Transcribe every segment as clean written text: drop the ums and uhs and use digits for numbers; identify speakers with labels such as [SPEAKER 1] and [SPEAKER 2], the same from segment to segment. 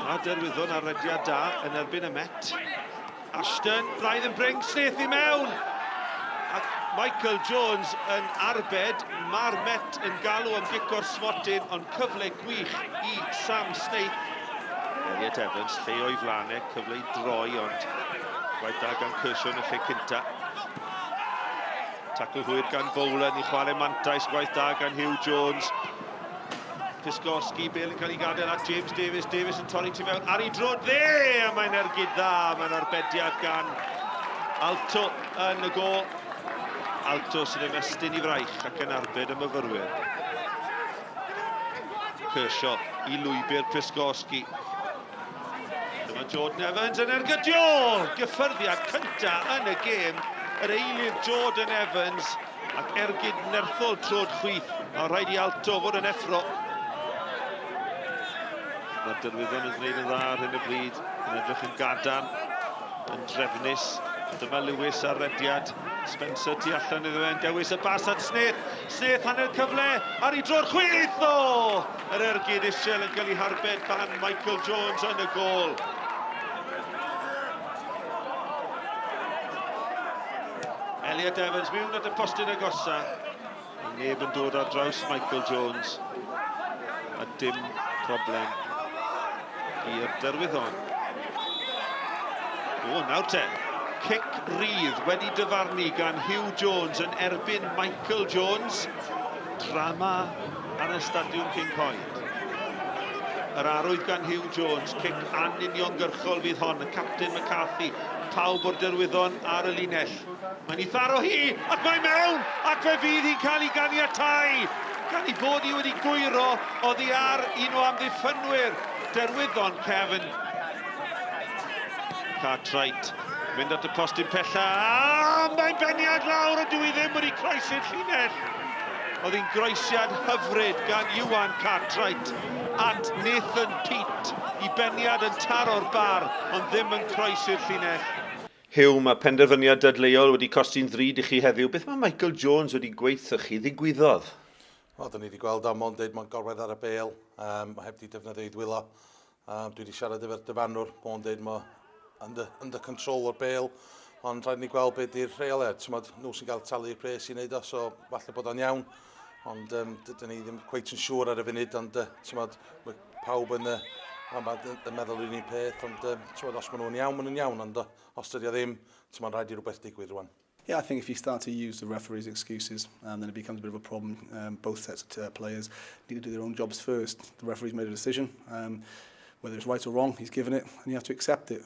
[SPEAKER 1] Mae Derwyddon ar rediad da yn erbyn y Met. Ashton, braidd yn bring, Snaith i mewn! Ac Michael Jones yn arbed. Mae'r Met yn galw am gic o'r smotyn, ond cyfle gwych i Sam Snaith. Elliot Evans, lle o'i flanau, cyfle i droi, ond gwaith da gan Kershaw yn y lle cynta. Tacl hwyr gan Bowlen i chwarae mantais, gwaith da gan Hugh Jones. Piskorski, bel yn cael ei gadael at James Davies, Davies yn torri tu fewn ar ei drod dde, a mae'n ergyd dda, mae'n arbediad gan Alto yn y gol. Alto sy'n ymestyn i fraich ac yn arbed y myfyrwyr. Kershaw i lwybr Piskorski. Dyma Jordan Evans yn ergydio! Gyffyrddiad cynta yn y gêm, yr eilydd Jordan Evans ac ergyd nerthol trod chwith. A rhaid i Alto fod yn effro. Mae'r Derwyddon yn gwneud yn dda ar hyn o bryd, yn edrych yn gadarn, yn drefnus. Dyma Lewis ar rediad. Spencer tu allan iddo fe yn dewis y bas at Smith. Smith hanner cyfle ar ei dro'r chwith! O! Yr ergyd isel yn cael ei harbed gan Michael Jones yn y gôl. Elliot Evans mewn at y postyn agosa. A neb yn dod ar draws Michael Jones. A dim problem i'r Derwyddon. O, nawr te. Cic rydd wedi dyfarnu gan Hugh Jones yn erbyn Michael Jones. Drama ar y stadiwm Cyn Coed. Yr arwydd gan Hugh Jones, cic anuniongyrchol fydd hon, y captain McCarthy, pawb o'r Derwyddon ar y linell. Mae'n ei tharo hi, ac mae mewn, ac fe fydd hi'n cael ei ganiatau, gan ei bod hi wedi gwyro oddi ar un o amddiffynwyr Derwyddon Cefn. Cartwright, mynd at y postyn pella, a mae'n beniad lawr, a dw i ddim wedi croesi'r llinell. Oedd hi'n groesiad hyfryd gan Iwan Cartwright at Nathan Peate i beniad yn taro'r bar, ond ddim yn croesi'r llinell. Huw, mae penderfyniad dadleuol wedi costi'n ddrud i chi heddiw. Beth mae Michael Jones wedi gweithio chi ddigwyddodd?
[SPEAKER 2] Wel, da ni wedi gweld am ond deud mae'n gorwedd ar y bêl, mae heb di defnyddio ei ddwylo. Dwi wedi siarad efo'r dyfarnwr, mae'n deud mae under control o'r bêl, ond rhaid ni gweld beth di'r rheoliad. T'mod, nhw sy'n cael talu'r pres i wneud o, so falle bod o'n iawn. Ond dydyn ni ddim cweit yn siŵr ar y funud, ond t'mod, mae pawb yn, yn meddwl yr un peth, ond t'mod, os maen nhw'n iawn, maen nhw'n iawn, ond os dydy o ddim, t'mod, rhaid i rhywbeth digwydd rwan.
[SPEAKER 3] Yeah, I think if you start to use the referees' excuses, then it becomes a bit of a problem. Both sets of players need to do their own jobs first. The referee's made a decision. Whether it's right or wrong, he's given it, and you have to accept it.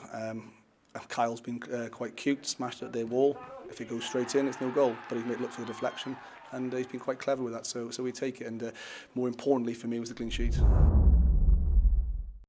[SPEAKER 3] Kyle's been quite cute, smashed at their wall. If it goes straight in, it's no goal, but he's made look for the deflection, and he's been quite clever with that, so we take it. And more importantly for me was the clean sheet.